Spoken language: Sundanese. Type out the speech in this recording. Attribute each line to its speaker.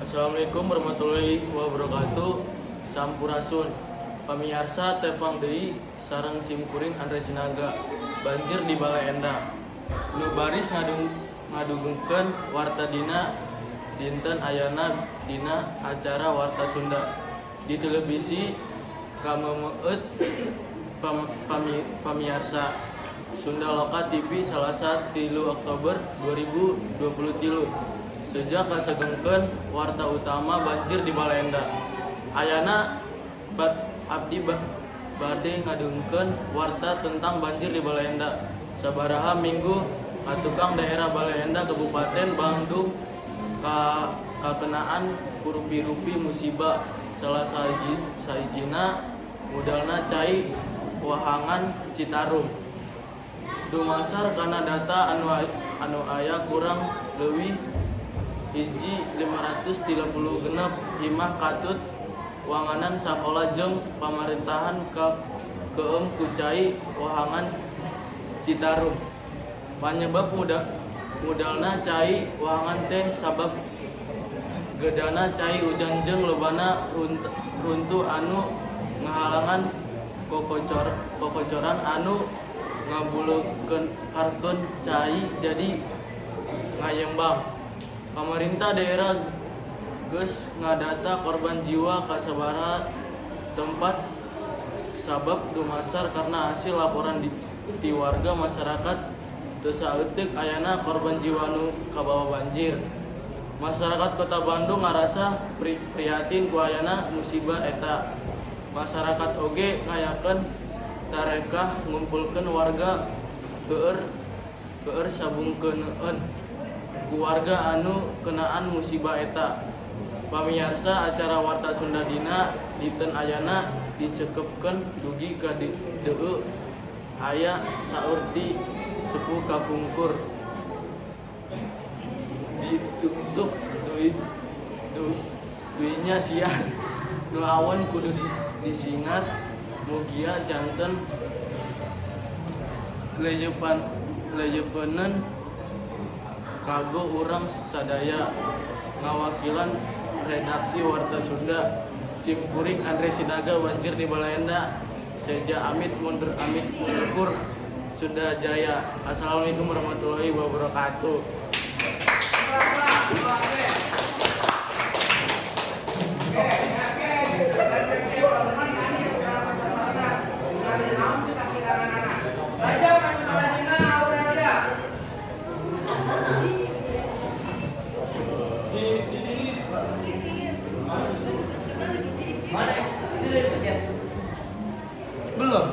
Speaker 1: Assalamualaikum warahmatullahi wabarakatuh. Sampurasun. Pamiarsa, tepang deui sareng simkuring Andre Sinaga. Banjir di Baleendah. Nu baris ngadugungkeun warta dina dinten ayana dina acara Warta Sunda di televisi kamemeueut pamiarsa Sunda Loka TV Salasa 3 Oktober 2023 sejak kasegengkeun warta utama banjir di Baleendah. Ayana abdi bade ngadugungkeun warta tentang banjir di Baleendah. Sabaraha minggu katukang daerah Baleendah, Kabupaten Bandung kakenaan ku rupi-rupi musibah, salah sahijina mudalna cai wahangan Citarum. Dumasar kana data anu aya, kurang leuwih 1.536 imah katut wanganan, sakola jeung pamarintahan kakeum ku cai wahangan Citarum. Panyebab mudalna cai wahangan teh sabab gedana cai hujan jeung lobana runtuh anu ngahalangan kokocoran anu ngabulekarkeun cai jadi ngayembang. Pamarentah daerah geus ngadata korban jiwa ka sababaraha tempat, sabab dumasar kana hasil laporan ti warga masyarakat teu saeutik ayana korban jiwa anu kabawa banjir. Masyarakat Kota Bandung ngarasa prihatin ku ayana musibah eta. Masyarakat oge ngayakeun tarekah ngumpulkeun warga keur sabungkeuneun ku warga anu kenaan musibah eta. Pamiarsa, acara Warta Sunda dina dinten ayana dicekepkeun dugi ka dieu. Aya saur ti sepuh kapungkur, "Ditutup duinya siar nu awon kudu disingar." Mugia janten leyepaneun kanggo urang sadaya. Ngawakilan redaksi Warta Sunda, simkuring Andre Sinaga, banjir di Baleendah, seja amit mundur, amit mundurkur. Sunda Jaya. Assalamualaikum warahmatullahi wabarakatuh.
Speaker 2: Oke. Refleksi evaluasi kurang kesana. Naon sih kakiranganana. Lajeng anu salajengna, Aurelia.
Speaker 3: Di
Speaker 4: Mana? Itu udah dipencet? Belum.